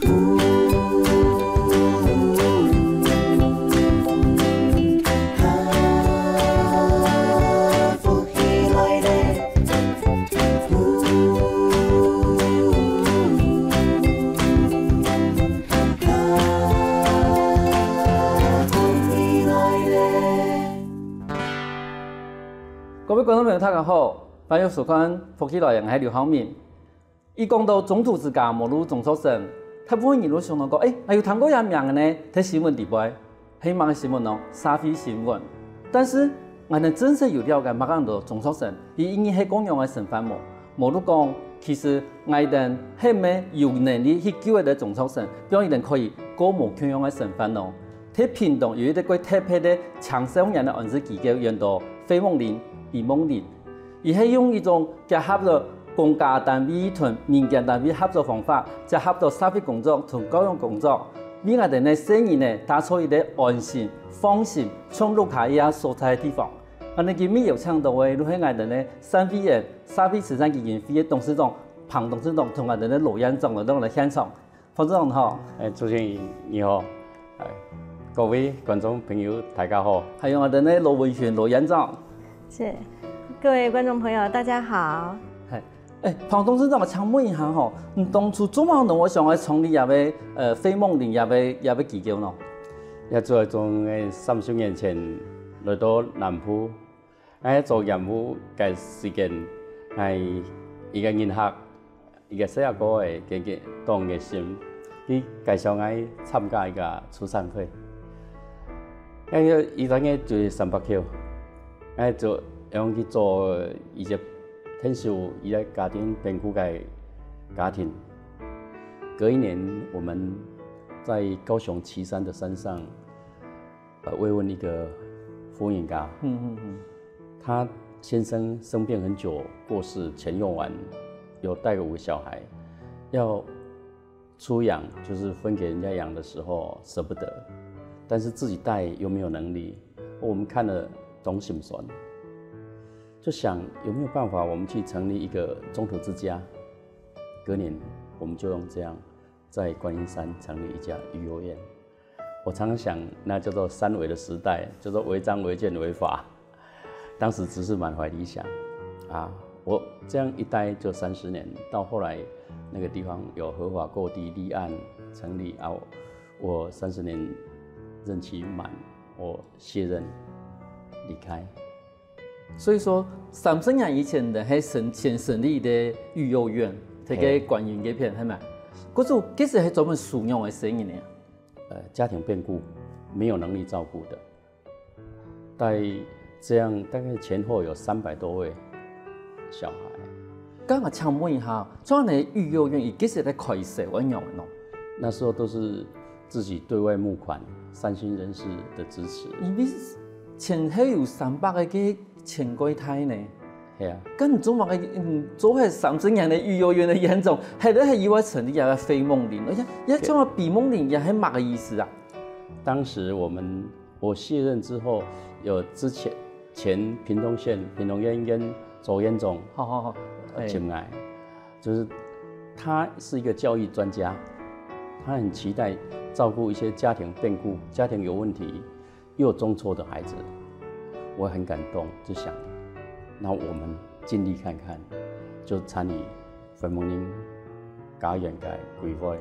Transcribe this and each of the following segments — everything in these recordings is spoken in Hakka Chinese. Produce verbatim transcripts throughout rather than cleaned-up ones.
福氣來了。各位觀眾朋友，大家好，歡迎收看《福氣來了》，𠊎係劉浩明。一講到中途之家，無論中輟生，大部分人都想到講，欸，𠊎有聽過這名个呢，在新聞底背。係麼个新聞呢？社會新聞。但是，𠊎等真正有了解麼个安到中輟生，佢因為係共樣个身份無？無就講，其實𠊎等係毋係有能力去救得中輟生，讓佢等可以過無共樣个身份呢？在屏東有一個較特別个青少年个安置機構，安到飛夢林、比夢林。 佢係用一種結合了公家單位同民間單位合作方法，結合了社會工作同教育工作，為𠊎等个細人仔打造一個安心、放心、像屋下一樣所在个地方。𠊎等今日邀請到个，就係𠊎等个單位个社會慈善基金會个董事長彭董事長同𠊎等个羅院長來到𠊎等現場。 彭總好。欸，主持人你好。欸，各位觀眾朋友，大家好。還有𠊎等个羅文璇羅院長。是，各位觀眾朋友，大家好。欸，欸，彭董事長，𠊎請問一下吼，你當初做麼个會想愛創立這個，呃，飛夢林這個，這個機構呢？也就係從，欸，三十年前來到南部，欸，做業務个時間，𠊎一個人客， 一個細阿哥仔，佢，佢當熱心，佢介紹𠊎參加一個慈善會。該個一個月就三百箍，𠊎就用去做一個𢯭手一個家庭變故个家庭。隔一年，我們在高雄旗山的山上，呃，慰問一個婦人家。嗯嗯嗯。她先生生病很久過世，錢用完，有帶五個小孩，要出養，就是分給人家養的時候捨不得，但是自己帶又沒有能力，我們看了當心酸，就想有沒有辦法我們去成立一個中途之家。隔年我們就用這樣在觀音山成立一家育幼院。 我常常想，那叫做三違的時代，叫做違章、違建、違法。當時只是滿懷理想啊，我這樣一待就三十年，到後來那個地方有合法購地立案成立啊，我三十年任期滿，我卸任離開。 所以說，三十年以前个係成，先成立个育幼院，在个觀音該片，係無？故所該時係專門收養个細人仔啊？呃，家庭變故，沒有能力照顧的，帶這樣大概前後有三百多位小孩。該𠊎請問一下，像恁仔育幼院，佢該時在開銷仰仔呢？那時候都是自己對外募款，善心人士的支持。因為前後有三百个个錢櫃台呢。係啊。該你做麼个，嗯，做該三十年个育幼院个院長，還在該意外成立一個飛夢林，而且也叫做比夢林，也係麼个意思啊？當時我們，我卸任之後，有之前，前屏東縣屏東縣跟卓院長，好好好，呃，欸。請來，就是他是一個教育專家，他很期待照顧一些家庭變故、家庭有問題又中輟的孩子，我很感動，就想，那我們盡力看看，就參與飛夢林家園个規劃。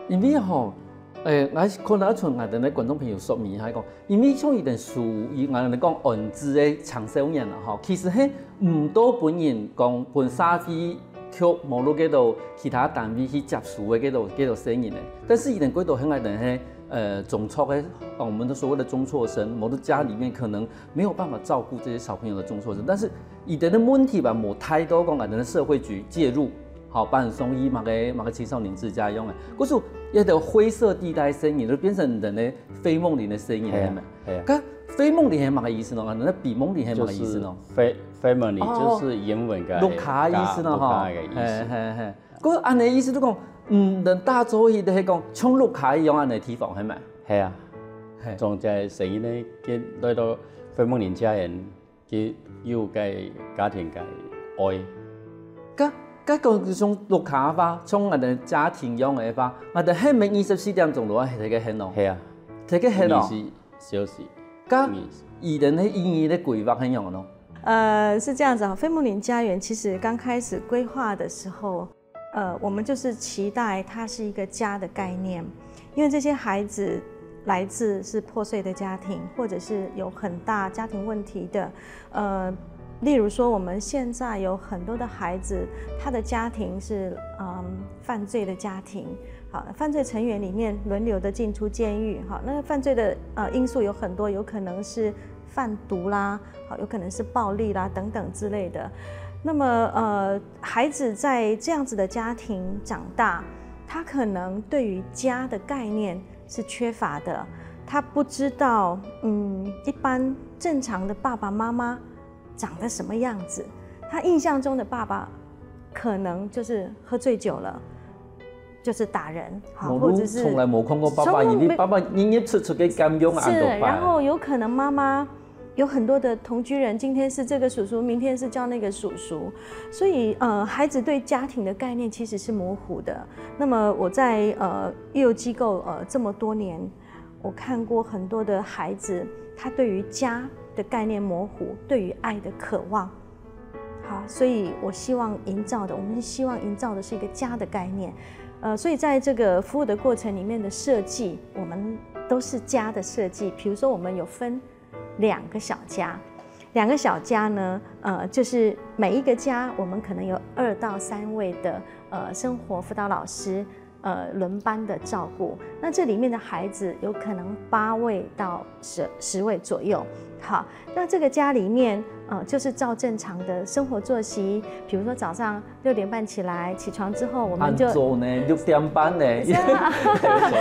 因為吼，欸，𠊎可能愛同𠊎等个觀眾朋友說明一下，講，因為像佢等屬於𠊎等講安置个青少年啦，吼，其實係毋多分人講分社會局無論該兜其他單位去接收个該兜，該兜細人仔。但是佢等過多係𠊎等係，呃，中輟个，呃，我們的所謂的中輟生，無論家裡面可能沒有辦法照顧這些小朋友的中輟生，但是佢等个問題吧，無太多講𠊎等个社會局介入，好，幫佢送去麼个，麼个青少年之家樣仔。故所，該兜灰色地帶細人就變成人个飛夢林个細人，係啊，係無？係啊。該飛夢林係麼个意思呢？啊，該比夢林係麼个意思呢？就是fa-，family，哦，就是英文个屋下意思呢，家，吼。屋下个意思。係，係，係。該恁仔意思就講，嗯，人打造一個係講像屋下一樣恁仔地方，係無？係啊。係。從這細人仔，佢來到飛夢林家園， 佢有个家庭个愛。該該講這種屋下話，像𠊎兜家庭樣个話，𠊎兜係毋係二十四點鐘都愛在該歇哦？係啊，在該歇哦？二十四小時。該二十四。你等个營業个規劃係仰般呢？呃，是这样子啊，飞木林家园其实刚开始规划的时候，呃，我们就是期待它是一个家的概念，因为这些孩子来自是破碎的家庭，或者是有很大家庭问题的，呃，例如说我们现在有很多的孩子，他的家庭是嗯犯罪的家庭，好，犯罪成员里面轮流的进出监狱，好，那犯罪的呃因素有很多，有可能是贩毒啦，好，有可能是暴力啦等等之类的。那么呃，孩子在这样子的家庭长大，他可能对于家的概念是缺乏的，他不知道，嗯，一般正常的爸爸妈妈长得什么样子。他印象中的爸爸可能就是喝醉酒了，就是打人，好，我或者是从来没看过爸爸，从来没因为爸爸日日出出个监狱啊，是，安到然后有可能妈妈有很多的同居人，今天是这个叔叔，明天是叫那个叔叔，所以呃，孩子对家庭的概念其实是模糊的。那么我在呃育幼机构呃这么多年，我看过很多的孩子，他对于家的概念模糊，对于爱的渴望。好，所以我希望营造的，我们希望营造的是一个家的概念。呃，所以在这个服务的过程里面的设计，我们都是家的设计。比如说，我们有分两个小家，两个小家呢，呃，就是每一个家，我们可能有二到三位的呃生活辅导老师，呃，轮班的照顾。那这里面的孩子有可能八位到十十位左右。好，那这个家里面，呃，就是照正常的生活作息，比如说早上六点半起来，起床之后我们就安早呢，六点半呢。是啊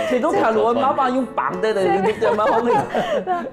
你都看我妈妈用绑的呢，六点半后面。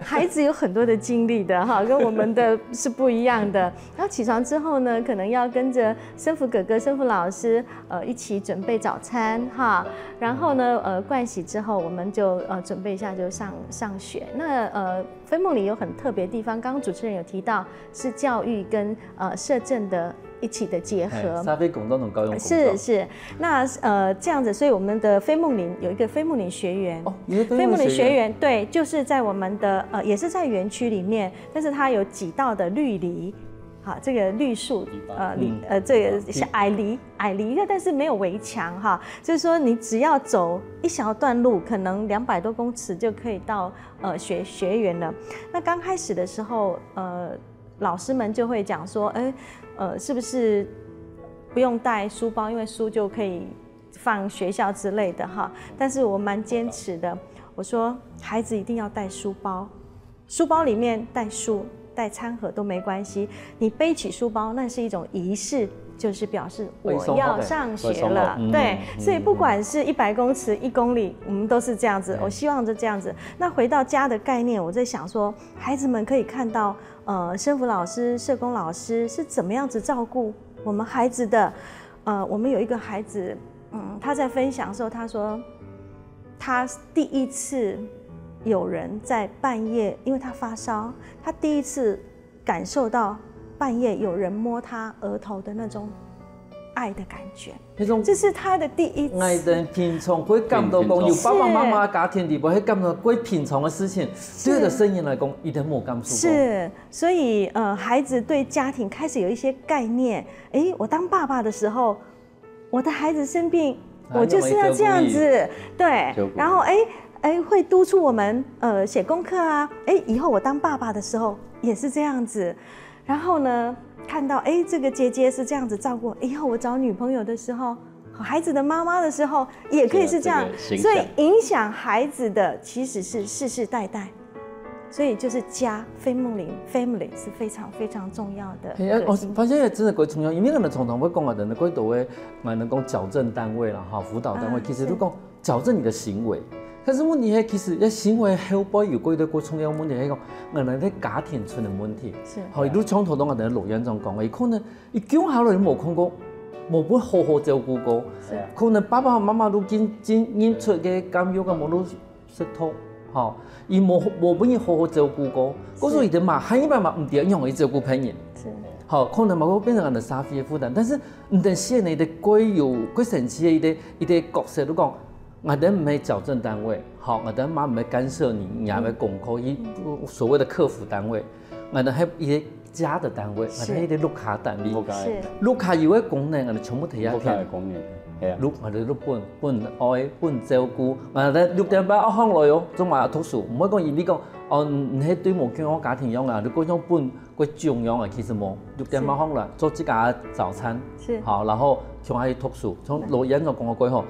孩子有很多的经历的哈，跟我们的是不一样的。然后起床之后呢，可能要跟着生福哥哥、生福老师，呃，一起准备早餐哈。然后呢，呃，盥洗之后，我们就呃准备一下就上上学。那呃，飞梦里有很特别的地方，刚刚主持人有提到是教育跟呃社政的一起的结合。社会工作同教育工作。是是，那呃这样子，所以我们的飞梦林有一个飞梦林学员，哦，你是飞梦林学员，对，就是在我们的呃也是在园区里面，但是它有几道的绿篱，好，这个绿树，呃绿呃这个是矮篱矮篱，但是没有围墙哈，就是说你只要走一小段路，可能两百多公尺就可以到呃学学员了。那刚开始的时候，呃老师们就会讲说，哎，呃是不是不用带书包，因为书就可以放学校之类的哈。但是我蛮坚持的，我说孩子一定要带书包，书包里面带书、带餐盒都没关系，你背起书包，那是一种仪式，就是表示我要上学了。对，所以不管是一百公尺、一公里，我们都是这样子。我希望就这样子。那回到家的概念，我在想说，孩子们可以看到，呃，生辅老师、社工老师是怎么样子照顾我们孩子的。呃，我们有一个孩子，嗯，他在分享的时候，他说他第一次有人在半夜，因为他发烧，他第一次感受到半夜有人摸他额头的那种爱的感觉，那种这是他的第一次。爱的平常会感到讲，有爸爸妈妈家庭里边会感到过平常的事情，对个声音来讲，一点没感受过。是，所以呃，孩子对家庭开始有一些概念。诶，我当爸爸的时候，我的孩子生病，我就是要这样子，对。然后诶，诶，会督促我们呃写功课啊。诶，以后我当爸爸的时候也是这样子。然后呢，看到诶这个姐姐是这样子照顾，以后我找女朋友的时候，孩子的妈妈的时候也可以是这样，所以影响孩子的其实是世世代代。所以就是家 family family 是非常非常重要的。我发现也真的过重要，因为我们常常会讲啊，人的过多的，我们讲矫正单位啦，哈，辅导单位，其实都讲矫正你的行为。但是问题是，其实在行为后背有过一个过重要的问题，是讲我们在家庭出的问题。是，好，一路从头到尾的老院长讲，可能一共下来无看过，无不好好照顾过，可能爸爸妈妈都进进进出个监狱个，无都 食托，吼，伊无无分人好好照顾过，故所以就嘛，还一般嘛毋知样去照顾别人。是。好，可能嘛會變成𠊎等社會个負擔，但是你等寫呢，一個過有、過神奇个一個、一個角色，就講，𠊎等毋係矯正單位，好，𠊎等嘛毋係干涉你，你也毋係功課，一所謂的客服單位，𠊎等係一個家的單位，𠊎等係一個屋下單位。屋下个。是。屋下有个功能，𠊎等全部提下屋下个功能，係啊。屋，𠊎等就分、分愛、分照顧，𠊎等六點半愛䟘來哦，做麼个讀書？毋會講因為講，哦，你係對無共樣个家庭樣啊，如果講分 个中央啊，其實無，六點半䟘來，做自家个早餐，是。好，然後共下去讀書，像老院長講个過吼，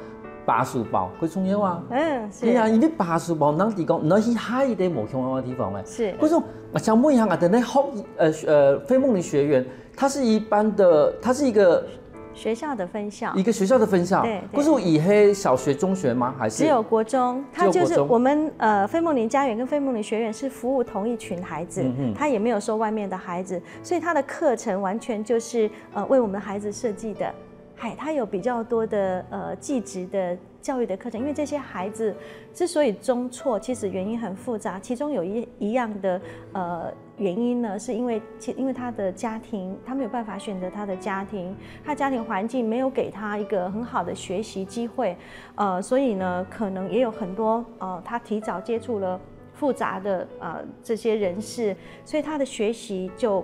把書包，過重要啊。嗯，是。對啊，因為把書包，人哋講，你去下一個無共樣个地方咧。是。可是我想問一下啊，等下學，呃，呃，飛夢林學園，它是一般的，它是一個 學校的分校。一個學校的分校。對，對。可是佢係小學、中學嗎？還是？只有國中，它就是我們，只有國中。呃，飛夢林家園跟飛夢林學園是服務同一群孩子，嗯哼。它也沒有收外面的孩子，所以它的課程完全就是，呃，為我們的孩子設計的。嗨，它有比較多的，呃，技職的教育的課程，因為這些孩子之所以中輟，其實原因很複雜，其中有一，一樣的，呃， 原因呢，是因為其，因為他的家庭，他沒有辦法選擇他的家庭，他家庭環境沒有給他一個很好的學習機會，呃，所以呢，可能也有很多，呃，他提早接觸了複雜的，呃，這些人士，所以他的學習就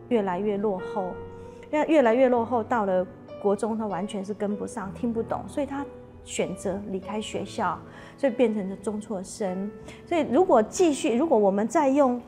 越來越落後。那越來越落後，到了國中，他完全是跟不上，聽不懂，所以他選擇離開學校，所以變成了中輟生。所以如果繼續，如果我們再用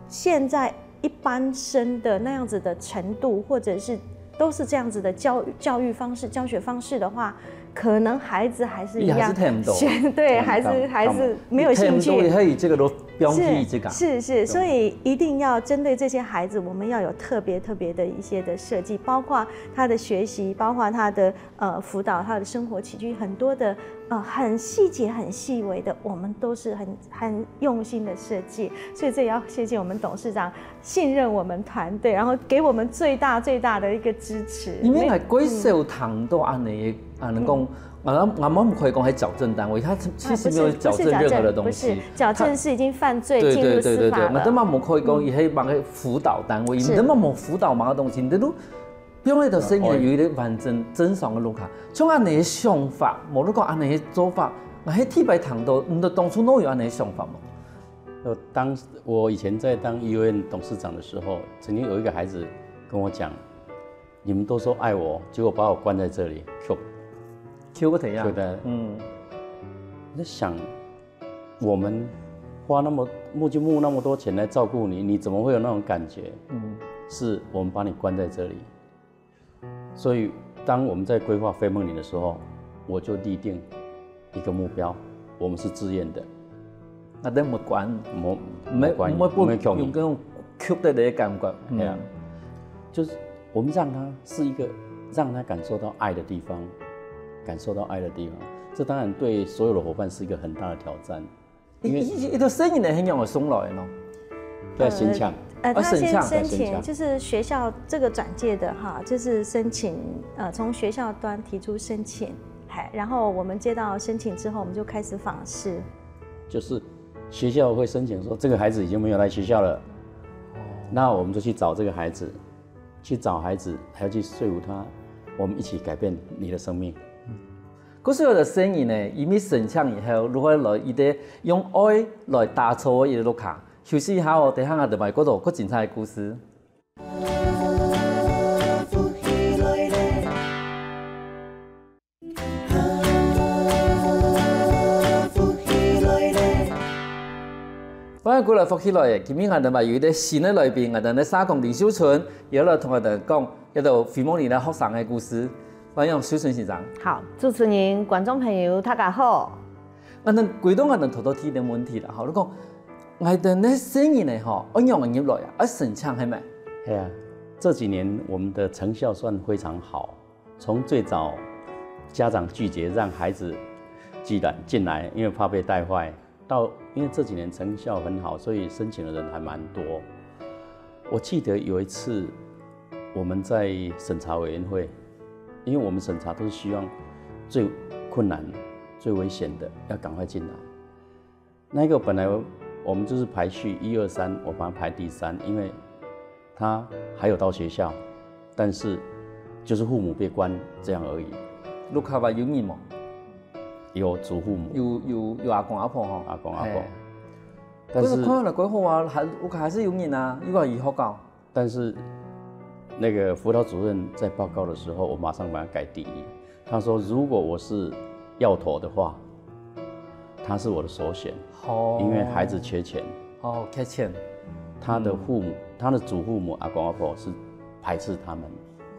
現在一般生的那樣子的程度，或者是都是這樣子的教，教育方式、教學方式的話，可能孩子還是一樣，也還是聽不懂。選，對，聽不懂。還是，還是沒有興趣。聽不懂，還有這個都不用去這個。是，是，是，對。所以一定要針對這些孩子，我們要有特別特別的一些的設計，包括他的學習，包括他的，呃，輔導，他的生活起居，很多的，呃，很細節、很細微的，我們都是很，很用心的設計。所以這也要謝謝我們董事長信任我們團隊，然後給我們最大最大的一個支持。因為𠊎過少聽到恁樣个，恁樣講，𠊎，𠊎毋可以講係矯正單位，它其實沒有矯正任何的東西。啊，不是，不是矯正，不是，矯正是已經犯罪，它，對，進入司法了。對，對，對，對，對，𠊎都嘛毋可以講，嗯。佢係麼个輔導單位，是。佢都嘛無輔導麼个東西，佢都 放在到生活有一個完整正常个路下。像恁樣个想法，無論講恁樣个做法，𠊎係第一擺聽到，你當初哪有恁樣个想法無？呃，當，我以前在當醫院董事長的時候，曾經有一個孩子跟我講：「你們都說愛我，結果把我關在這裡，哭。」哭个怎樣？哭的。嗯。我在想，我們花那麼，募集募那麼多錢來照顧你，你怎麼會有那種感覺？嗯。是我們把你關在這裡。 所以當我們在規劃飛夢林的時候，我就立定一個目標，我們是自願的。啊，你無關，無，無關，無，無，無強硬。用該種曲折个感覺。係啊。嗯。就是我們讓他是一個，讓他感受到愛的地方，感受到愛的地方。這當然對所有的夥伴是一個很大的挑戰。 因為一，一，一個申請人係仰般送來个呢？在申請。呃，呃，啊，申請。他先申請，申請。就是學校這個轉介的哈，就是申請，呃，從學校端提出申請，嘿，然後我們接到申請之後，我們就開始訪視。就是學校會申請說，這個孩子已經沒有來學校了，哦。那我們就去找這個孩子，去找孩子，還要去說服他，我們一起改變你的生命。 故所有个細人呢，因為申請以後，就會來一個用愛來打造个一個屋下。休息一下哦，等下𠊎等還過多更精彩个故事。歡迎過來福氣來了，今日𠊎等還有一個新个來賓，𠊎等个社工林秀春，也來同𠊎等講，這個飛夢林个學生个故事。 歡迎秀春先生。好，主持人、觀眾朋友，大家好。𠊎等歸到𠊎等頭頭第一個問題啦，吼，你講，𠊎等个細人仔吼，愛仰般入來啊？愛申請係無？係啊，這幾年我們的成效算非常好。從最早家長拒絕讓孩子寄來，進來，因為怕被帶壞， 到，因為這幾年成效很好，所以申請的人還蠻多。我記得有一次，我們在審查委員會，因為我們審查都是希望最困難、最危險的要趕快進來。那個本來我們就是排序一二三，我把它排第三，因為他還有到學校，但是就是父母被关这样而已。屋下有人無？有祖父母、有有有阿公阿婆吼。阿公阿婆嘿，但是可是看起來幾好啊，還屋下還是有人啊，又可以學校。但是那个辅导主任在报告的时候，我马上把它改第一。他说，如果我是要头的话，他是我的首选，哦因为孩子缺钱，哦，缺钱。他的父母、他的祖父母、阿公阿婆是排斥他们，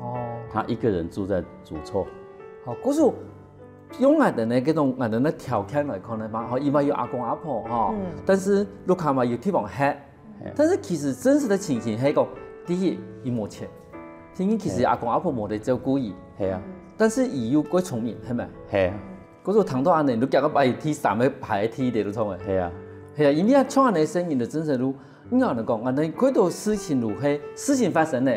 哦，他一个人住在主厝。好，故所用𠊎等个這種𠊎等个條件來看个嘛，吼，因為有阿公阿婆吼，嗯但是屋下嘛有地方歇，但是其實真實个情形係講，第一，佢無錢，第二，其實阿公阿婆無得照顧佢，嘿啊，但是佢又過聰明，係咪？嘿啊，故所聽到恁呢，你夾个排第三个排第一个都錯个。嘿啊，係啊，因為啊，像恁呢个聲音就真實路，你講講，恁呢幾多事情路係事情發生呢，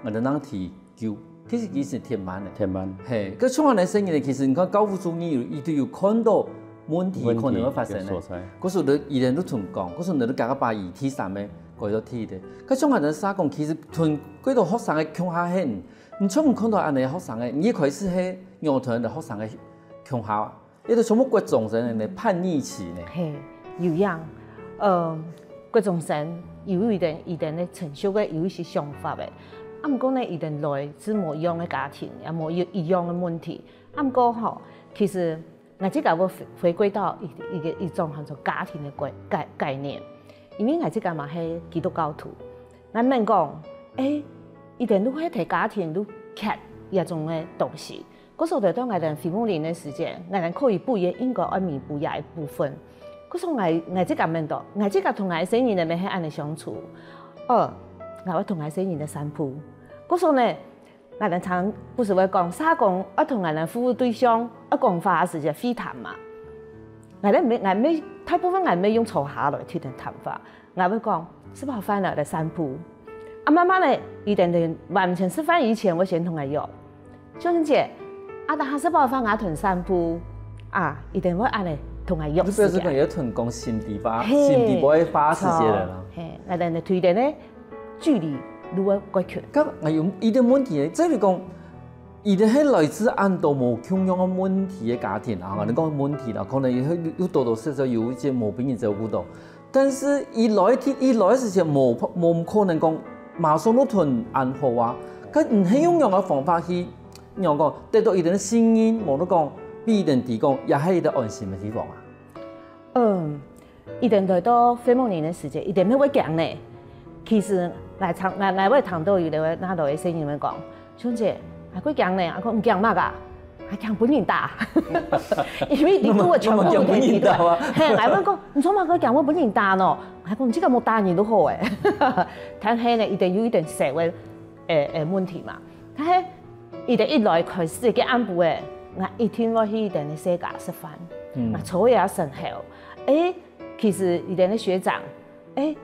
恁呢能提救，其實其實挺慢的。天班嘿，可像恁呢个聲音呢，其實你看教務主任有一定有看到問題可能會發生的問題有所在。可是呢，佢等都同講，可是呢，都夾个排第三个，改到第一个。可像恁呢社工，其實同幾多學生个共下很，你從看到恁呢个學生个，你一開始係仰同个學生个共下啊？ 這都全部國中生个叛逆期呢。嘿，有影，呃，國中生有一點，一點个成熟个有一些想法个。啊，毋過呢，一定來自無一樣个家庭，也無一一樣个問題。啊，毋過吼，其實𠊎自家會回回歸到一一個一種叫做家庭个概概概念，因為𠊎自家嘛係基督教徒，𠊎問講，誒，一定都係在家庭都缺這種个東西。 故所在到𠊎等飛牧營个時節，𠊎等可以補个應該愛彌補个部分。故所𠊎𠊎自家問到，𠊎自家同𠊎个細人仔乜係恁呢相處，哦，𠊎愛同𠊎細人仔散步。故所呢，𠊎等常不時會講，社工愛同𠊎等服務對象愛講話个時節會談嘛。𠊎等毋會，𠊎毋會，大部分𠊎毋會用坐下來同佢等談話， 𠊎會講食飽飯了來散步。啊，慢慢仔，佢等就完全食飯以前，會先同𠊎約，秀珍姐，啊，等下食飽飯𠊎同你散步。啊，佢等會恁呢同𠊎約時間。你表示講也同講心底話，嘿心底話个話時間了啦。嘿，𠊎等就推薦呢，距離如果過近。該還有一個問題呢，這裡講，一定係來自恁多無共樣个問題个家庭啊，你講問題啦，可能也會有多多少少有一些無分人照顧到。 但是佢來佢佢來个時節無無可能講馬上就同恁好啊。佢毋係用樣个方法去，仰講得到佢等个信任，無就講比佢等提供，也係佢等安心个地方啊。嗯，佢等來到飛牧營个時節，佢等乜會驚呢。其實𠊎常𠊎𠊎會聽到有个那老个細人會講， 秀珍姐，𠊎會驚呢，𠊎講你驚麼个？𠊎驚分人打，因為你顧个全部那麼驚分人打嗎？嘿，𠊎問講，你做麼个驚會分人打呢？𠊎講這個無打人都好誒。但係呢，佢等有一點社會誒誒問題嘛。但係佢等一來開始个暗晡誒，𠊎一定會去佢等个細家食飯，𠊎坐佢等身後，誒，其實佢等个學長，誒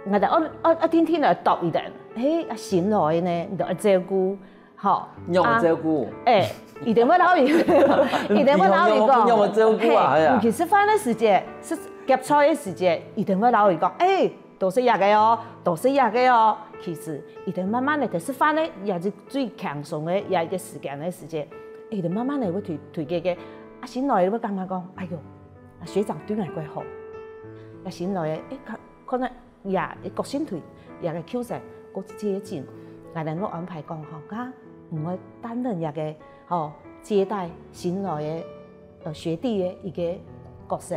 ，𠊎等愛愛愛定定來督佢等，誒，啊新來个呢，你就愛照顧。 吼，仰般照顧？誒，佢等會摎佢，佢等會摎佢講，仰般照顧啊？哎呀，你去食飯个時節，食夾菜个時節，佢等會摎佢講，誒，多食這個哦，多食這個哦。其實佢等慢慢个在食飯个，也係最輕鬆个，也一個時間个時節，佢等慢慢个會推推介个，啊，新來个會感覺講，哎喲，啊學長對𠊎蓋好，啊新來个，誒，可可能 也个個性對，也个個性，个接近，𠊎等會安排講吼，佢毋會擔任這個吼接待新來个呃學弟个一個角色，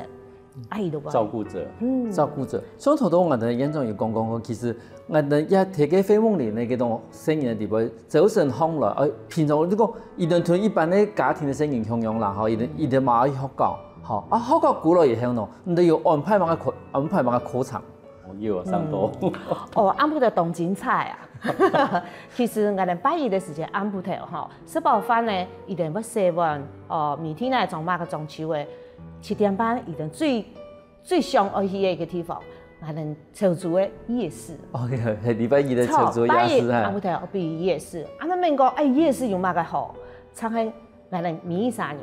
啊，佢就會照顧者，嗯照顧者。所以頭頭𠊎等院長有講講講，其實𠊎等也提个飛牧營个該種細人个地方，朝晨䟘來，誒，平常你講，佢等同一般个家庭个細人共樣啦，吼，佢等佢等嘛愛學校，吼，啊，學校過來以後呢，你等有安排麼个課，安排麼个課程？哦，又有上課。哦，暗晡頭當精彩啊！其實𠊎等拜一个時節暗晡頭吼，食飽飯呢，佢等會洗碗，哦，明天呢裝麼个裝修个，七點半佢等最最想愛去个一個地方，𠊎等潮州个夜市。哦，係禮拜一个潮州夜市哈拜一暗晡。頭愛去夜市，啊，那邊講，哎，夜市有麼个好？常係𠊎等每一儕人，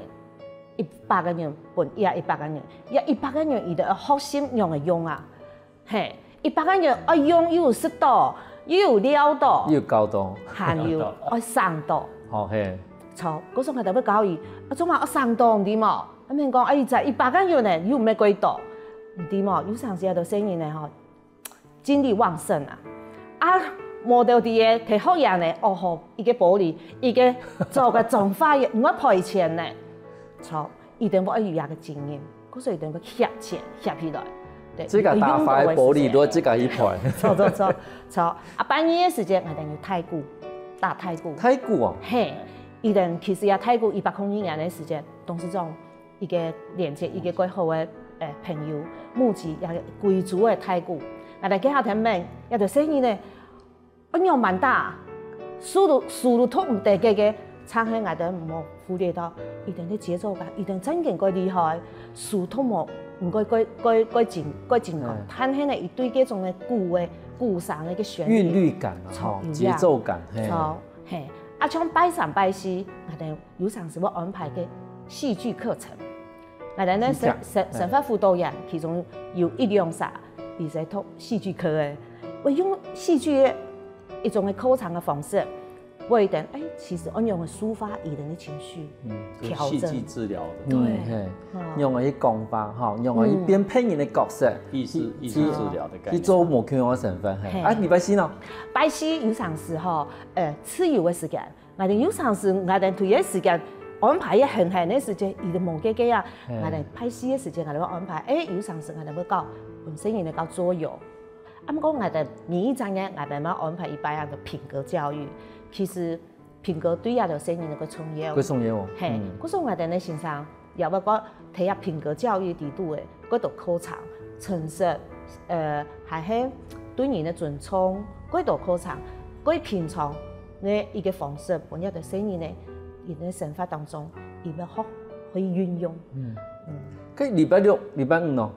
一百個人分一一百個人，一一百個人佢等愛學習仰仔用啊。 嘿，一百個人愛用又有食到，又有尞到，又有教到，還有愛省到。好嘿，著，故所𠊎兜會教佢，啊，做麼愛省到，你知無？啊，免講，啊，佢才一百個銀呢，又毋係幾多，你知無？有成時啊，都細人呢吼，精力旺盛啊，啊，無到底个，提學業呢，哦吼，一個玻璃，一個做個裝法，毋會賠錢呢，著。 一定會愛有這個經驗，故所一定會協錢協起來。對，自家打壞个玻璃都自家去賠。著著著著，啊，半夜个時間，𠊎兜有太鼓，打太鼓。太鼓哦，嘿，一定其實也太鼓一百空一年个時間，董事長一個連接一個蓋好个呃朋友，募集也貴族个太鼓，𠊎兜該下天門，也就生意呢。 愛仰般打，手都手都托毋得个个，正係𠊎兜毋好忽略到，佢兜个節奏感，佢兜正經蓋厲害，手托無，毋過蓋蓋蓋緊蓋緊講，但係呢，佢對這種个鼓个鼓聲个个旋律，韻律感啊，吼，節奏感，嘿，著，嘿，啊，像拜三拜四，𠊎兜有成時會安排个戲劇課程。 𠊎兜呢生生生活輔導員，其中有一兩儕，佢係讀戲劇科个，會用戲劇个一種个課程个方式，會等，哎，其實恁樣个抒發佢兜个情緒，嗯，調整。戲劇治療的，對，嗯，嘿，用个去講話吼，用个去變別人个角色，意識意識治療的概念，去做無共樣个身份，嘿，啊，禮拜四呢？拜四有成時吼，呃，自由个時間。 𠊎兜有成時，𠊎兜對个時間安排也很緊个時間，佢兜無个个啊，𠊎兜拜四个時間，𠊎兜會安排，哎，有成時𠊎兜會搞，分細人仔搞桌遊。啊，毋過𠊎兜每一隻月，𠊎兜嘛安排一擺啊个品格教育。其實品格對這兜細人仔个重要，个重要哦，嘿，故所𠊎兜个先生 也會講，體驗品格教育裡肚个，幾多課程，誠實，呃，還係對人个尊重，幾多課程，幾平常个一個方式，分這兜細人仔，佢个生活當中，佢會學會運用。嗯，該禮拜六、禮拜五呢？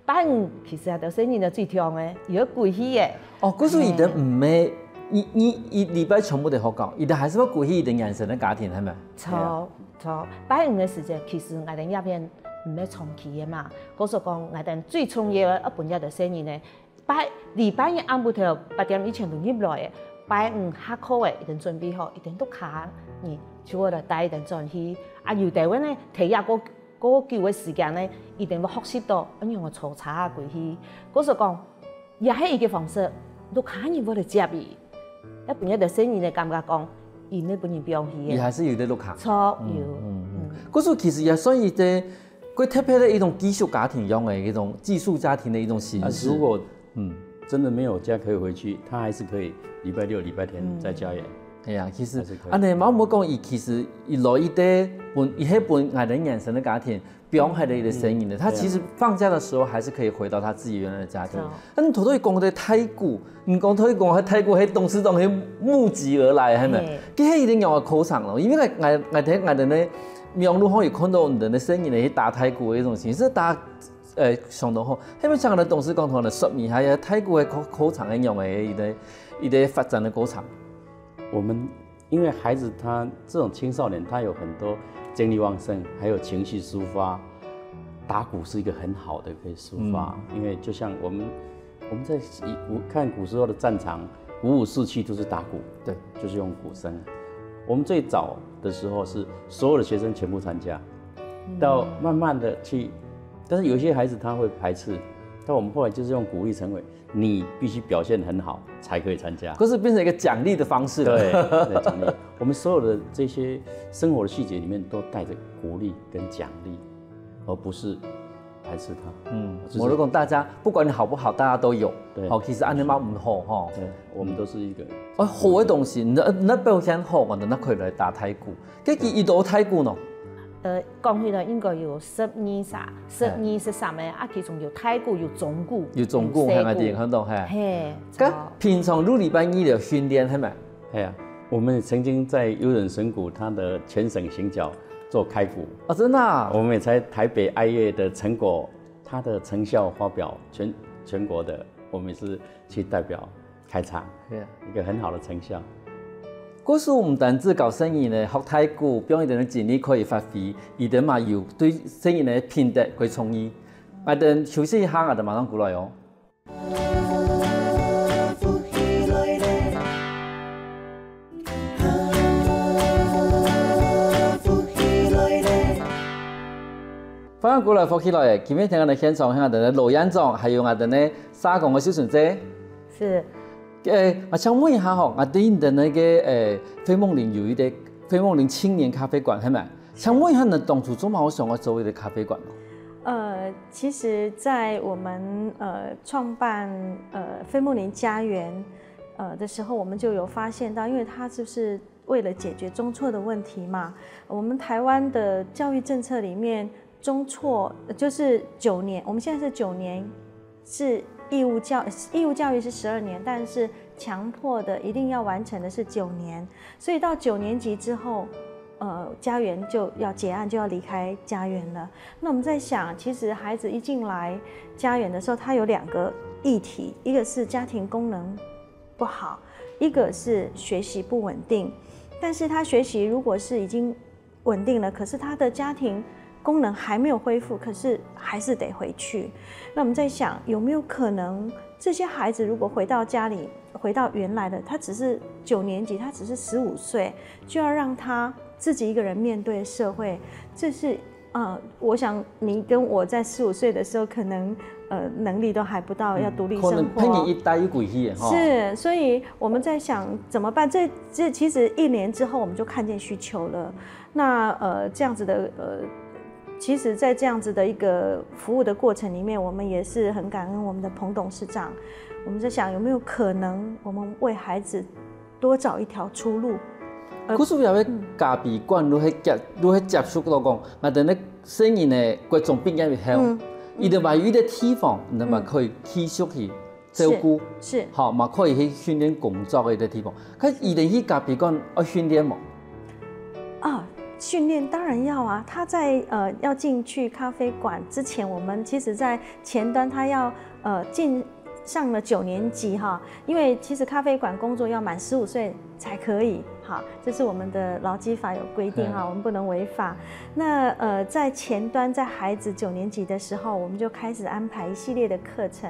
拜五其實啊，就細人仔最暢个，又有歸去个。哦，故所佢兜毋係，一一一禮拜全部都學校，佢兜還係會歸去佢兜原生个家庭，係無？著著，拜五个時節，其實𠊎兜這片毋係長期个嘛，故所講𠊎兜最重要个愛分這兜細人仔，拜禮拜日暗晡頭八點以前就入來个，拜五下課个，佢兜準備好，佢兜屋下人就會來帶佢兜轉去。啊，有兜位呢，提這個 過久个時間呢，佢兜會學習到仰般个坐車啊歸去。故所講，也係一個方式，屋下人會來接佢，也分這兜細人仔感覺講，佢毋係分人放棄个。佢還係有在屋下。著，有。故所其實也算一個，蓋特別个一種寄宿家庭樣个一種寄宿家庭个一種形式。如果嗯，真的沒有家可以回去，他還是可以禮拜六、禮拜天在家園。哎呀，其實，恁呢，毛姆講，佢其實佢來一個分，佢係分𠊎兜原生个家庭，放下來个細人仔，他其實放假的時候還是可以回到他自己原來的家庭。嗯，頭頭講个太古，你講頭頭講个太古，係董事長係募集而來，係無？佢係一定要个考場咯，因為𠊎𠊎𠊎𠊎𠊎等呢，網路上有看到你等个細人仔去打太古个一種形式，打 呃，相當好。下面請𠊎等董事長同𠊎等說明一下，太古个考考場个樣个一個一個發展的過程。我們因為孩子他這種青少年，他有很多精力旺盛，還有情緒抒發，打鼓是一個很好的可以抒發。因為就像我們我們在以古看古時候的戰場，鼓舞士氣就是打鼓，對，就是用鼓聲。我們最早的時候是所有的學生全部參加，到慢慢的去，但是有一些孩子他會排斥，但我們後來就是用鼓勵成為你必須表現很好才可以參加。可是變成一個獎勵的方式了。對，對，獎勵。我們所有的這些生活的細節裡面都帶著鼓勵跟獎勵，而不是排斥他。嗯，就是我就講大家不管你好不好，大家都有。對。好，其實恁呢嘛毋好吼。對，我們都是一個。哦，好个東西，你你表現好，𠊎等可以來打太鼓。 該佢幾多太鼓呢？呃，講起來應該有十二儕，十二、十三个，啊，其中有太鼓，有中鼓，有中鼓，有細鼓。係，𠊎等看到，係。係，該平常六禮拜日有訓練，係無？係啊，我們曾經在優人神鼓它的全省行腳做開鼓。哦，真的啊？我們也在台北愛樂的成果，它的成效發表全全國的，我們也是去代表 開場，係啊。一個很好的成效。故所毋單止教細人仔學太鼓，放一點个精力可以發揮，佢等嘛有對細人仔个品德个創意。𠊎等休息一下，𠊎等馬上過來哦。歡迎過來福氣來，今日聽𠊎等現場，𠊎等个羅院長，還有𠊎等个社工个秀純姐。是，誒，𠊎想問一下吼，𠊎等个那個誒，飛夢林有一個飛夢林青年咖啡館，係咪？想問一下，你當初做麼个想要做一個咖啡館？呃，其实，在我们呃创办呃飞梦林家园呃的时候，我们就有发现到，因为它就是为了解决中辍的问题嘛，我们台湾的教育政策里面，中辍呃就是九年，我们现在是九年，是义务教义务教育是十二年，但是强迫的一定要完成的是九年，所以到九年级之后，呃，家园就要结案，就要离开家园了。那我们在想，其实孩子一进来家园的时候，他有两个议题，一个是家庭功能不好，一个是学习不稳定。但是他学习如果是已经稳定了，可是他的家庭功能还没有恢复，可是还是得回去。那我们在想，有没有可能这些孩子如果回到家里，回到原来的，他只是九年级，他只是十五岁，就要让他自己一个人面对社会，这是呃，我想你跟我在十五岁的时候，可能呃能力都还不到，要独立可能生活。陪你一代又过去的哈。是，所以我们在想怎么办？这这其实一年之后我们就看见需求了。那呃这样子的呃，其实，在这样子的一个服务的过程里面，我们也是很感恩我们的彭董事长。我们在想有没有可能，我们为孩子多找一条出路。故所有个咖啡馆，你係接，你係接触到讲，𠊎等个生意呢，国中毕业以后，嗯，佢等嘛有一个地方，你等嘛可以继续去照顾，是，好，嘛可以去训练工作个一个地方。可佢等去咖啡馆要训练无？啊，训练当然要啊。他在呃要进去咖啡馆之前，我们其实在前端他要呃进上了九年级哈，因为其实咖啡馆工作要满十五岁才可以哈，这是我们的劳基法有规定哈，我们不能违法。那呃在前端，在孩子九年级的时候，我们就开始安排一系列的课程。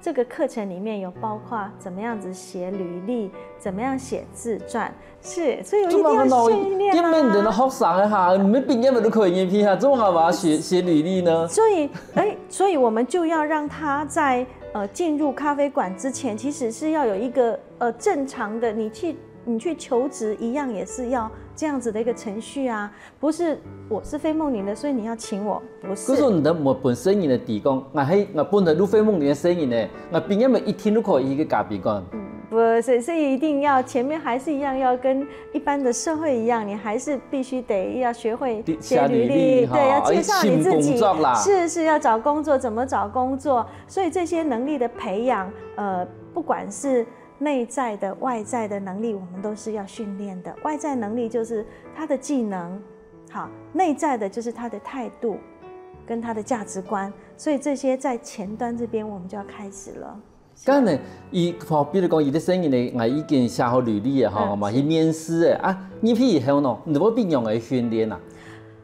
这个课程里面有包括怎么样子写履历，怎么样写自传，是，所以有一定要训练啊。根本等到学生个哈，你们毕业了都可以应聘哈，这种好吧？写写履历呢？所以，哎，所以我们就要让他在呃进入咖啡馆之前，其实是要有一个呃正常的，你去你去求职一样也是要这样子的一个程序啊，不是我是飞梦林的，所以你要请我，不是。可是你的我本身人的底工，我还我本来都飞梦林个生意呢，我毕业了一天都可以一个咖啡馆。不是，所以一定要前面还是一样，要跟一般的社会一样，你还是必须得要学会写写履历履历，对，哈，要介绍你自己。寻工作啦。是是，要找工作，怎么找工作？所以这些能力的培养，呃，不管是内在的、外在的能力，我们都是要训练的。外在能力就是他的技能，好，内在的就是他的态度跟他的价值观。所以这些在前端这边我们就要开始了。刚才呢，以好比如讲，有的生意呢，我已经写好履历了哈，嗯嘛去面试了啊，你譬如后呢，你会变样个训练啊？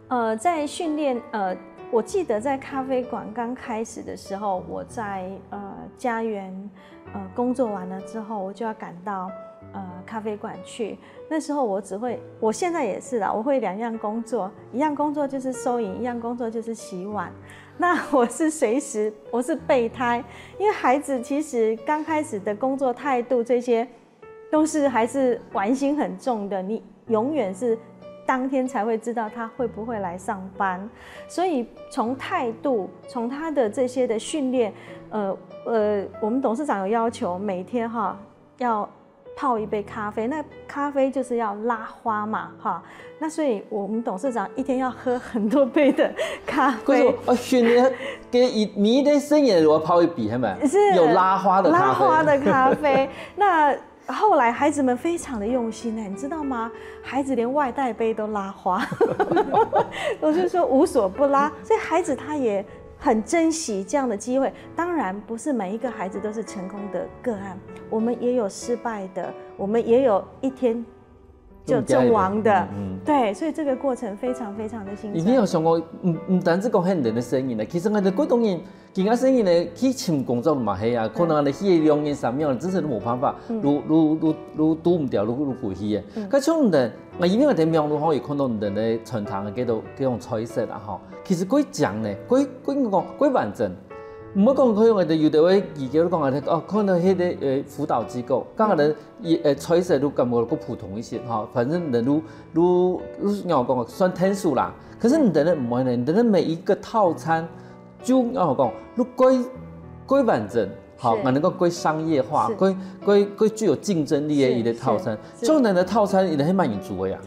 呃，在训练，呃，我记得在咖啡馆刚开始的时候，我在呃家园呃工作完了之后，我就要赶到呃咖啡馆去。那时候我只会，我现在也是啦，我会两样工作，一样工作就是收银，一样工作就是洗碗。那我是随时我是备胎，因为孩子其实刚开始的工作态度这些都是还是玩心很重的，你永远是当天才会知道他会不会来上班，所以从态度，从他的这些的训练，呃呃，我们董事长有要求每天哈要泡一杯咖啡，那咖啡就是要拉花嘛哈，那所以我们董事长一天要喝很多杯的咖啡。可是我训练给一每一个生意我泡一杯，是吗？是有拉花的咖啡。拉花的咖啡。那后来孩子们非常的用心呢，你知道吗？孩子连外带杯都拉花，我就说无所不拉，所以孩子他也很珍惜这样的机会。当然，不是每一个孩子都是成功的个案，我们也有失败的，我们也有一天就陣亡的。嗯，嗯。對，所以這個過程非常非常的心酸。你有想過，毋，毋單止講係人个生理呢，其實𠊎兜幾多人，今个生理呢，去尋工作嘛係啊，可能你去兩年、三年，真係都無辦法，嗯。都，都，都，都堵毋掉，都，都過去个。嗯。該像人，𠊎因為𠊎在網路吼，有看到人个餐廳个幾多，幾種菜色啊吼，其實幾靚呢，幾，幾講，幾完整。毋好講可能有的，有的位，佢就講啊，哦，可能迄個，呃，輔導機構，剛好呢， 佢，呃，菜色都感覺較普通一些，哈，反正人都，都，都仰講，算天數啦。可是你等等毋會呢，你等等每一個套餐，就仰講，都蓋，蓋完整，好，是。𠊎能夠蓋商業化，是。蓋，蓋，蓋具有競爭力的一個套餐。是，是，是。像你的套餐，你還蠻滿足的呀。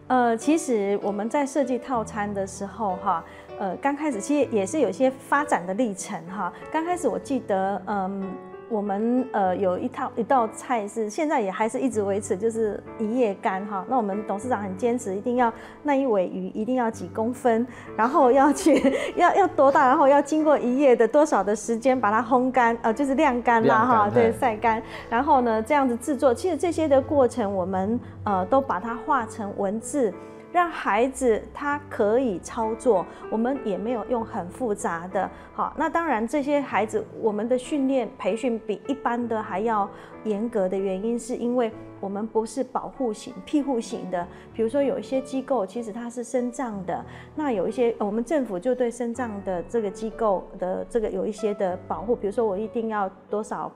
呃，其實我們在設計套餐的時候，哈，呃，剛開始其實也是有一些發展的歷程哈。剛開始我記得，嗯，我們，呃，有一套，一道菜是現在也還是一直維持，就是一夜干哈。那我們董事長很堅持，一定要那一尾魚一定要幾公分，然後要去，要，要多大，然後要經過一夜的多少的時間把它烘乾，呃，就是晾乾啦哈，晾乾，對，嘿。晒乾。然後呢，這樣子製作，其實這些的過程我們，呃，都把它畫成文字，讓孩子他可以操作，我們也沒有用很複雜的。好，那當然這些孩子，我們的訓練培訓比一般的還要嚴格的原因，是因為我們不是保護型、庇護型的。比如說有一些機構其實它是身障的，那有一些，呃，我們政府就對身障的這個機構的這個有一些的保護，比如說我一定要多少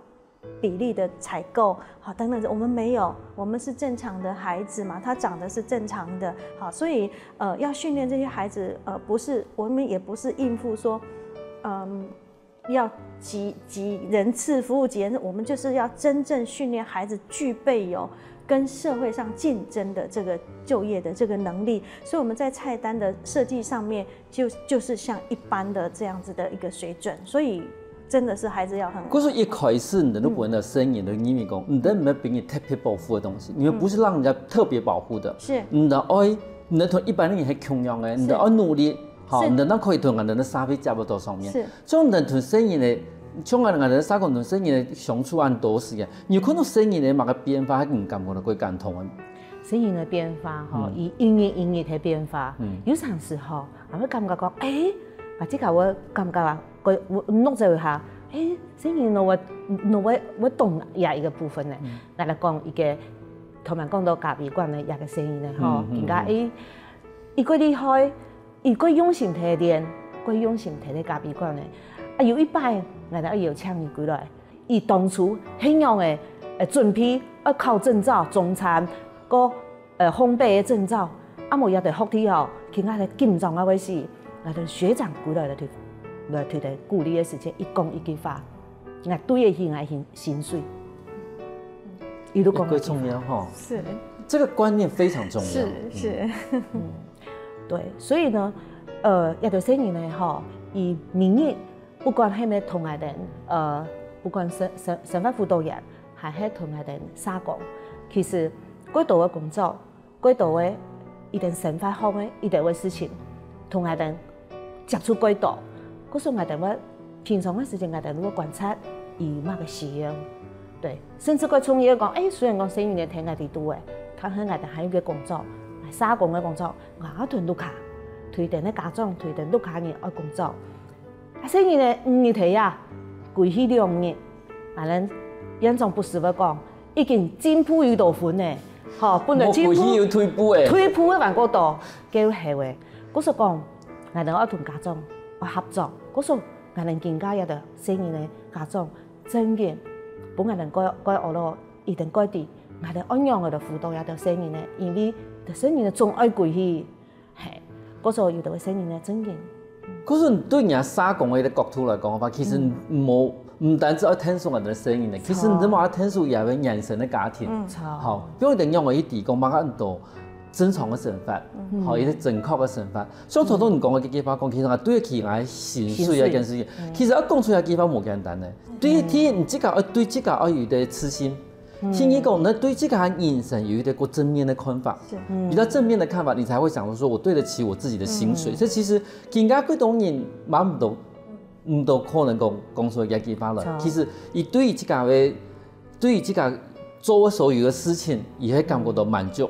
比例的採購，好，等等，我們沒有，我們是正常的孩子嘛，他長得是正常的，好，所以，呃，要訓練這些孩子，呃，不是，我們也不是應付說，嗯，要幾，幾人次服務幾人次，我們就是要真正訓練孩子具備有跟社會上競爭的這個就業的這個能力，所以我們在菜單的設計上面 就，就是像一般的這樣子的一個水準，所以真的是還是要很。可是一開始你都不能生意，你認為講，你都沒有給你特別保護的東西，你們不是讓人家特別保護的。是。你的愛，你的同一般人還共樣的，你的愛努力，好，是。你的那可以同人的社會差不多上面。是。像你同生意呢，像人的社工同生意呢，相處很多時間，你有看到生意呢，麼个變化，還很感覺到會感動的。生意的變化吼，嗯。一，一日一日的變化，嗯。有常時候， 啊，會感覺講，欸，啊，這个我感覺啊，我，我弄這一下，欸，生意呢，我，呢，我，我懂也一個部分呢。嗯。來，來講一個，頭先講到咖啡館的一個生意呢，吼，嗯，嗯，人家，嗯。欸，一個厲害，一個用心提煉，一個用心提煉咖啡館呢。啊，有一擺，𠊎兜邀請佢過來，佢當初很樣的，呃，準備，愛考證照，中餐，个 呃，烘焙个證照，啊無也得學歷吼，去𠊎个緊張啊會死，𠊎个學長過來了，來對佢鼓勵个時節，一講一句話，𠊎對得起𠊎薪，薪水。一路講个句話。最重要吼。是。這個觀念非常重要。是，嗯。是。嗯，對，所以呢，呃，這條生意呢，吼，佢每日 不管係毋係同𠊎兜，呃，不管生，生，生活輔導員，還係同𠊎兜社工，其實過多个工作，過多个一點生活上个一點个事情，同𠊎兜接觸過多。故所𠊎兜會平常个時間，𠊎兜會觀察佢麼个需要。對，甚至過重要講，欸，雖然講生理个天𠊎兜都會，但係𠊎兜還有个工作，社工个工作，𠊎愛同屋下，推動个家長，推動屋下人愛工作。 啊，細人仔五日忒啊，歸去兩日，𠊎等院長不時會講，已經進步有多分呢，吼，本來進步，無歸去有退步誒。退步个還過多，該係誒。故所講，𠊎等愛同家長愛合作，故所𠊎等今下這兜細人仔家長，真个，分𠊎等該，該學了，一定該知，𠊎等愛仰仔來輔導這兜細人仔，因為這細人仔總愛歸去。 嘿，故所有兜个細人仔正經。故所對若社工个角度來講个話，其實無，毋單止愛疼惜𠊎兜个細人仔，其實你嘛愛疼惜這兜原生个家庭。著。吼，比如講仰仔去提供麼个恁多正常个生活，吼，一個正確个生活。像頭先你講个這句話講，其實𠊎對得起𠊎薪水這件事情，其實愛講出這句話無簡單呢。對，第一，你自家愛對自家愛有一個自信。 第二講，你對自家人生有一個較正面个看法，比較正面个看法，你才會想著說我對得起我自己的薪水。這其實今下幾多人嘛毋多，毋多可能講，講出這句話來。其實佢對於自家个，對於自家做个所有个事情，佢會感覺到滿足。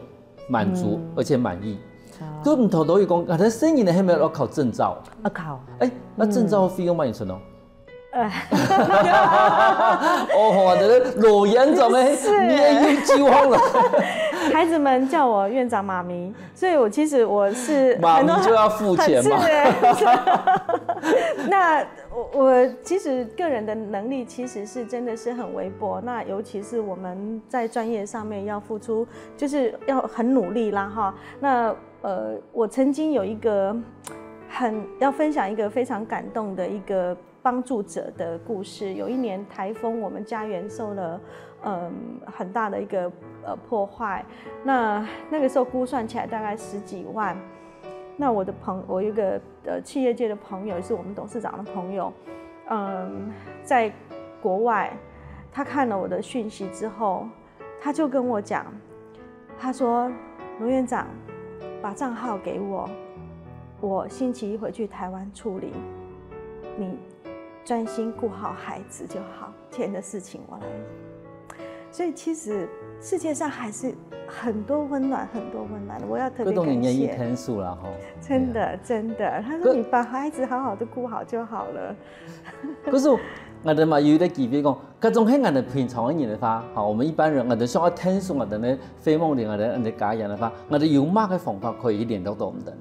滿足，嗯。而且滿意。好。都毋同都有講，啊，但生意呢，還沒有要考證照。要考。哎，那證照費用幫你存哦。嗯。呃。哦，好啊，這個老院長哎，是。你也有計劃了。孩子們叫我院長媽咪，所以我其實我是媽咪很多就要付錢嘛。很，是哎，是。那我，我其實個人的能力其實是真的是很微薄，那尤其是我們在專業上面要付出，就是要很努力啦哈。那，呃，我曾經有一個很，要分享一個非常感動的一個幫助者的故事。有一年颱風，我們家園受了，嗯，很大的一個，呃，破壞。那，那個時候估算起來大概十幾萬。那我的朋，我有一個，呃，企業界的朋友，也是我們董事長的朋友，嗯，在國外，他看了我的訊息之後，他就跟我講，他說：“罗院长，把账号给我，我星期一回去台湾处理，你专心顾好孩子就好，钱的事情我来。”所以其實世界上還是很多溫暖，很多溫暖的，我要特別感謝。各種人願意天數啦，吼。真的，对啊。真的，他说：“你把孩子好好的顾好就好了。”可是𠊎兜嘛有一個機會講，該種係𠊎兜平常个人个話，好，我們一般人，𠊎兜想要天數𠊎兜个飛夢林，𠊎兜，𠊎兜家人个話，𠊎兜有麼个方法可以聯絡到你兜呢？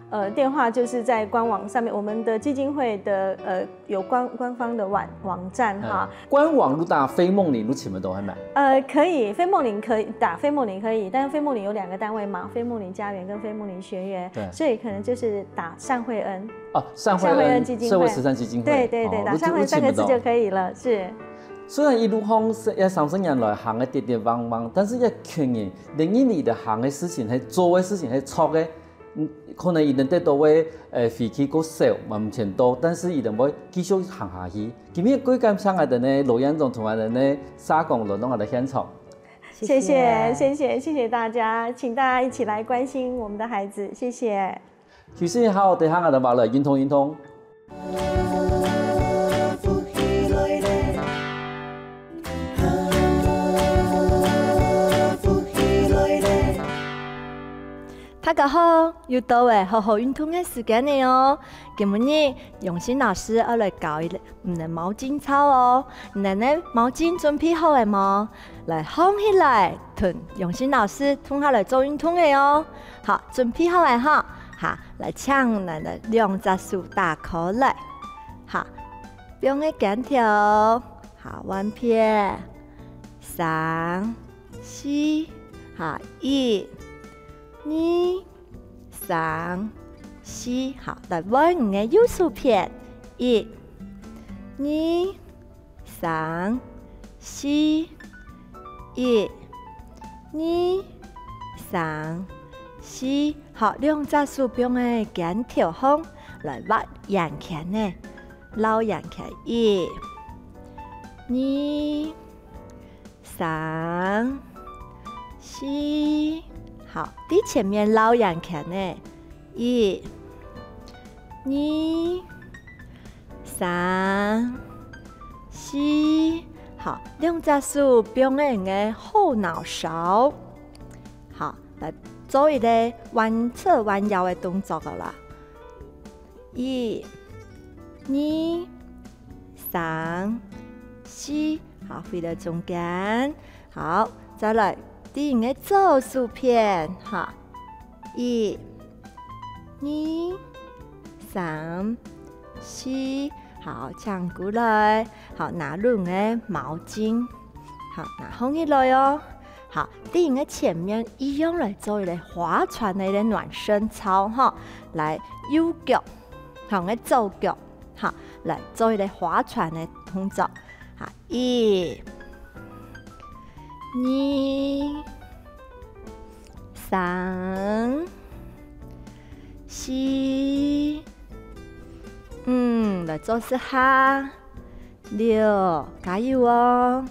呃，電話就是在官網上面，我們的基金會的，呃，有官，官方的網，網站哈。嗯，官網你打飛夢林，你尋得到係無？呃，可以，飛夢林可以，打飛夢林可以，但是飛夢林有兩個單位嘛，飛夢林家園跟飛夢林學院，对。所以可能就是打单惠恩。哦，单惠恩，单惠恩基金會。社會慈善基金會。对，对，对，哦，打单惠恩三個字就可以了，是。雖然一路上係，這三十年來行个跌跌望望，但是這群人，你認為你兜行个事情係，做个事情係著个， 嗯，可能佢兜得到个，呃，回饋較少，嘛毋曾多，但是佢兜會繼續行下去。今日蓋感謝𠊎兜呢，羅院長同𠊎兜呢，社工來到𠊎兜現場。謝謝，謝謝，謝謝大家，請大家一起來關心我們的孩子，謝謝。休息一下，等下𠊎兜回來運動運動。 大家好，又到了好好運動个時間了哦。今晡日永新老師愛來教你兜毛巾操哦。你兜呢，毛巾準備好了無？來，䟘起來，同永新老師共下來做運動个哦。好，準備好了哈。好，來，請你兜兩隻手打開來。好，放个肩頭。 好，換片。三、四，好，一、二、三、四，好，來換你个右手片。一、二、三、四，一、二、三、四，好，兩隻手放个肩頭項，來畫圓圈呢。 繞圓圈，一、二、三、四，好，在前面繞圓圈呢，一、二、三、四，好，兩隻手放在你个後腦勺，好，來做一個彎側彎腰个動作个啦。 一、二、三、四，好，回到中間。好，再來，對你个左手片，哈，一、二、三、四，好，請過來，好，拿攏个毛巾，好，拿䟘起來哦。 好，在你个前面一樣來做一個划船个一個暖身操哈，來右腳，好，你个左腳，好，來做一個划船个動作，好，一、二、三、四，嗯，來做十下，六，加油哦，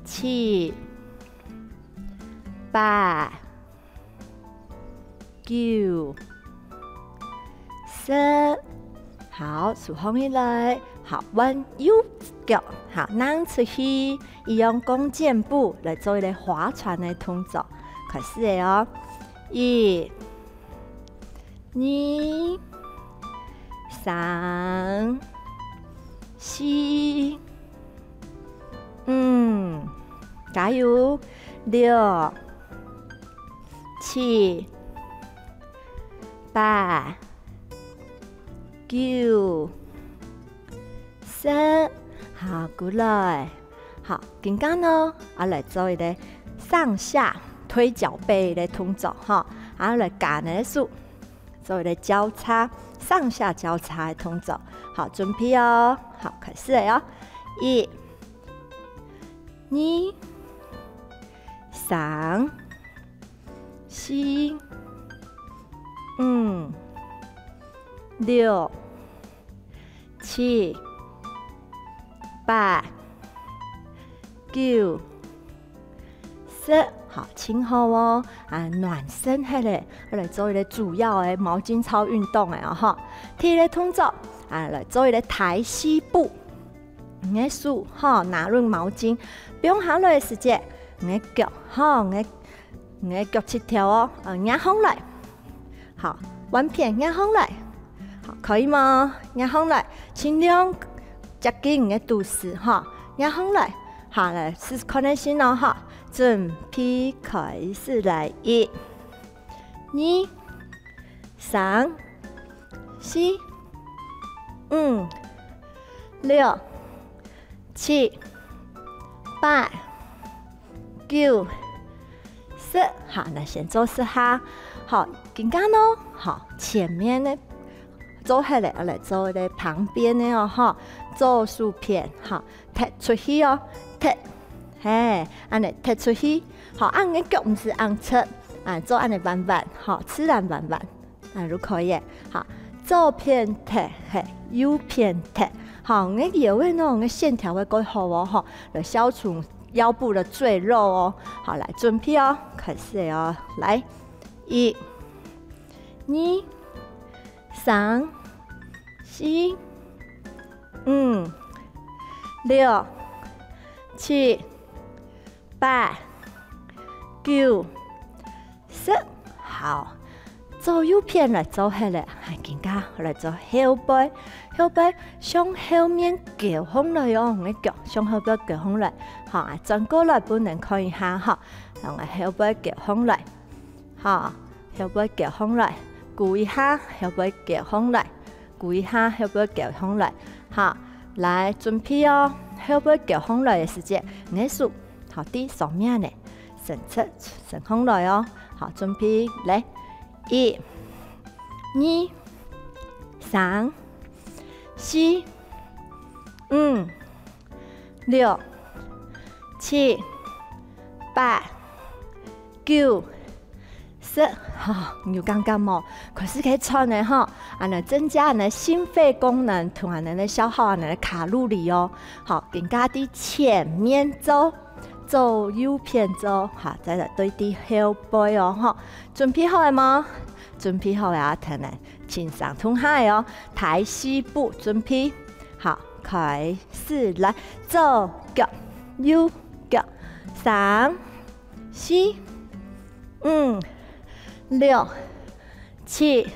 七、 八、九、十，好，手䟘起來，好，換右腳，好，䟘出去，一樣弓箭步來做一個划船个動作。開始了哦，一、二、三、四、五，加油！六、七、八、九、十，好，過來。好，今下呢，啊，來做一個上下推腳背个動作，哈，啊，來加你个手，做一個交叉，上下交叉个動作。好，準備哦，好，開始了哦。一、二、三、四、五、六、七、八、九、十，好，盡好哦。啊，暖身忒咧，來做一個主要个毛巾操運動个哦，吼。第一個動作，啊，來做一個抬膝部。你个手，吼，拿緊毛巾，放下來个時節，你个腳，吼，你个，你个腳膝頭哦，呃，擎䟘來。好，換片，擎䟘來。好，可以嗎？擎䟘來，盡量接近你个肚屎，吼，擎䟘來。好，來，試試看个先哦，吼。準備開始，來，一、二、三、四、五、六、七、八、九、十。好，那先做十下。好，今下呢，好，前面呢，做好了，來做个旁邊个哦，吼，左手片，吼，踢出去哦，踢，嘿，恁呢踢出去。好，恁呢腳毋使恁直，啊，做恁呢彎彎，吼，自然彎彎。 啊，就可以了。好，左片踢，嘿，右片踢。好，你个腰个呢，你个線條會較好哦，吼，來消除腰部个赘肉哦。好，來，準備哦，開始了哦。來，一、二、三、四、五、六、七、八、九、十。好，左右片來做好了，還今下來做後背。後背向後面勾䟘來哦，你个腳向後背勾䟘來。好，啊，轉過來分人看一下哈，用後背勾䟘來。好，後背勾䟘來，跍一下，後背勾䟘來，跍一下，後背勾䟘來。好，來，準備哦，後背勾䟘來个時節，你个手，好，在上面呢，伸直，伸䟘來哦。好，準備，來，一、二、三、四、五、六、七、八、九、十。好，你有感覺無？開始可以喘了吼，恁呢增加恁呢心肺功能，同恁呢消耗恁呢卡路里哦。好，今下在前面做，做右片做，好，再來對在後背哦，吼。準備好了無？準備好了啊，聽呢，請上動下哦，抬膝部，準備。好，開始來，左腳、右腳，三、四、五、六、七、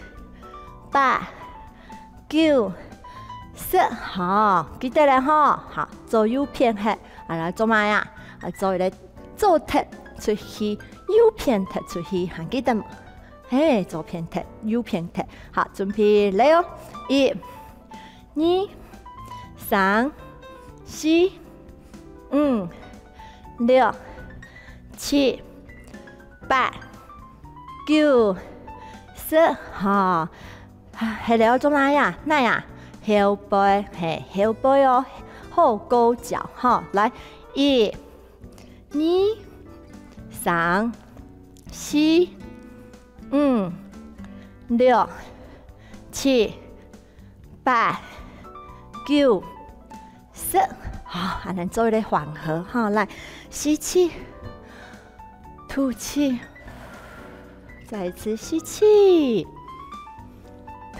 八、九、十。好，記得了吼。好，左右片係，啊，來做麼个啊？啊，做一個左踢出去，右片踢出去，還記得無？嘿，左片踢，右片踢。好，準備來哦！一、二、三、四、五、六、七、八、九、十。好，係了做麼个啊？哪啊？後背，嘿，後背哦，後勾腳，吼。來，一、二、三、四、五、六、七、八、九、十。好，恁呢做一個緩和哈，來，吸氣，吐氣，再一次吸氣，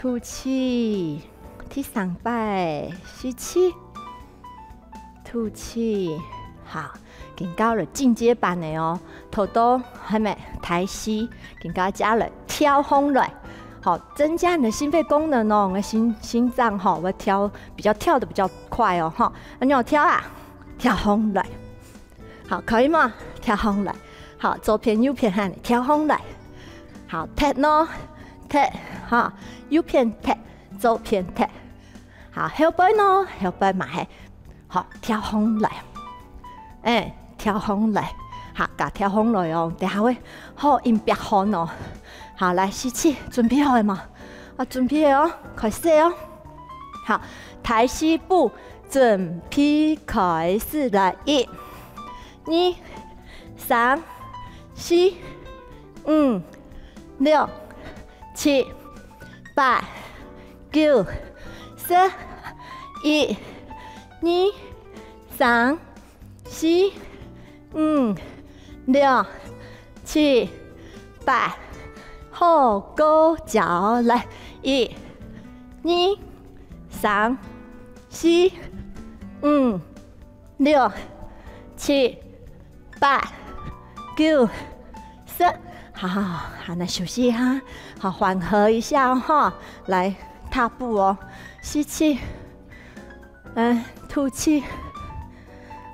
吐氣，第三擺，吸氣，吐氣。好，今下來進階版个哦，頭到還吂大四，今下接來跳䟘來，好，增加你的心肺功能哦，你个心，心臟吼，會跳，比較跳得比較快哦，吼。恁樣跳啊，跳䟘來。好，可以嗎？跳䟘來。好，左片右片喊你跳䟘來。好，踢咯，踢，哈，右片踢，左片踢。好，後背呢，後背嘛係，好，跳䟘來。欸，跳䟘來，好，加跳䟘來哦，等下會好硬拚汗哦。好，來，吸氣，準備好了嗎？啊，準備了哦，開始哦。好，大四步，準備開始，來，一、二、三、四、五、六、七、八、九、十，一、二、三、四、五、六、七、八，好，過招，來，一、二、三、四、五、六、七、八、九、十。好，好，好，那休息一下，好，緩和一下哦，哈。來，踏步哦，吸氣，嗯，吐氣。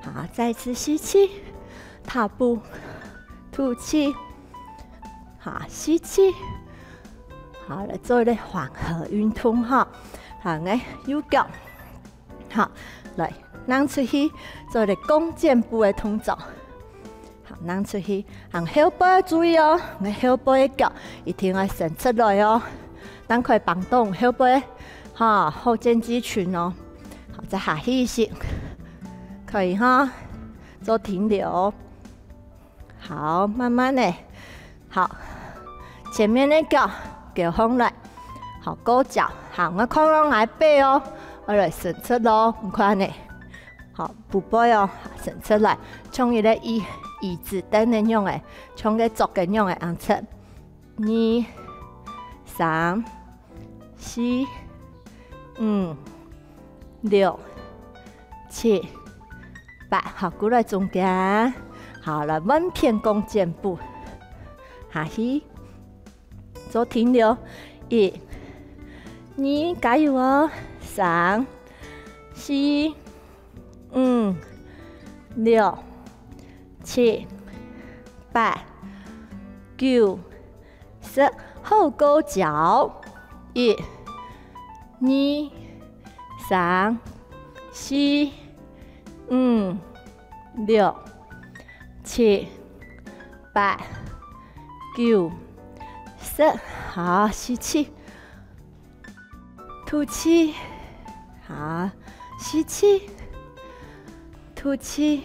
好，再次吸氣，踏步，吐氣。好，吸氣。好，來做一個緩和運動哈。好，來，右腳。 好，來，䟘出去，做一個弓箭步个動作。好，䟘出去，向後背注意哦，𠊎後背个腳一定愛伸出來哦，正可以幫到後背，哈，後肩肌群哦。好，再下去一息，可以哈，做停留。 好，慢慢个。好，前面个腳勾䟘來。好，過招。好，𠊎看到𠊎背哦，𠊎來伸出咯，你看呢。好，後背哦，伸出來，像一個椅，椅子凳个樣个，像個桌个樣个，恁直。二、三、四、五、六、七、八，好，過來中間。好，來換片弓箭步。下去，做停留。一、二，加油哦！三、四、五、六、七、八、九、十，好，過招。一、二、三、四、五、六、七、八、九、十。好，吸氣。 吐氣，好，吸氣，吐氣。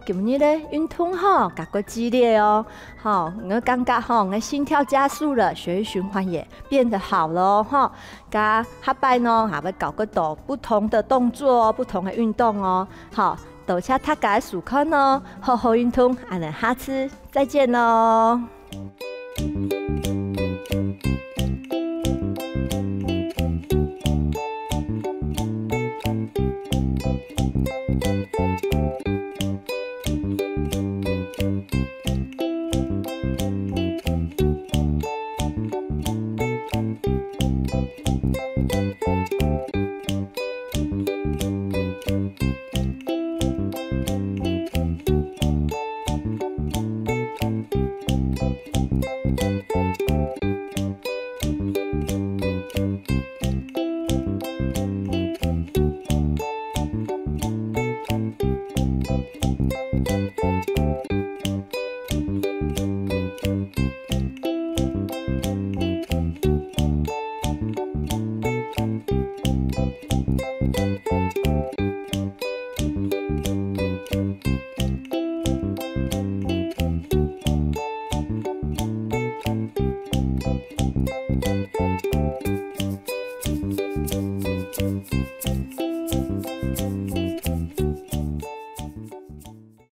今日个運動吼，加較激烈哦，吼，𠊎感覺吼，𠊎心跳加速了，血液循環也變得好了吼。該下擺呢，還會教更多不同的動作哦，不同的運動哦。好，多謝大家收看哦，好好運動，恁呢下次再見咯。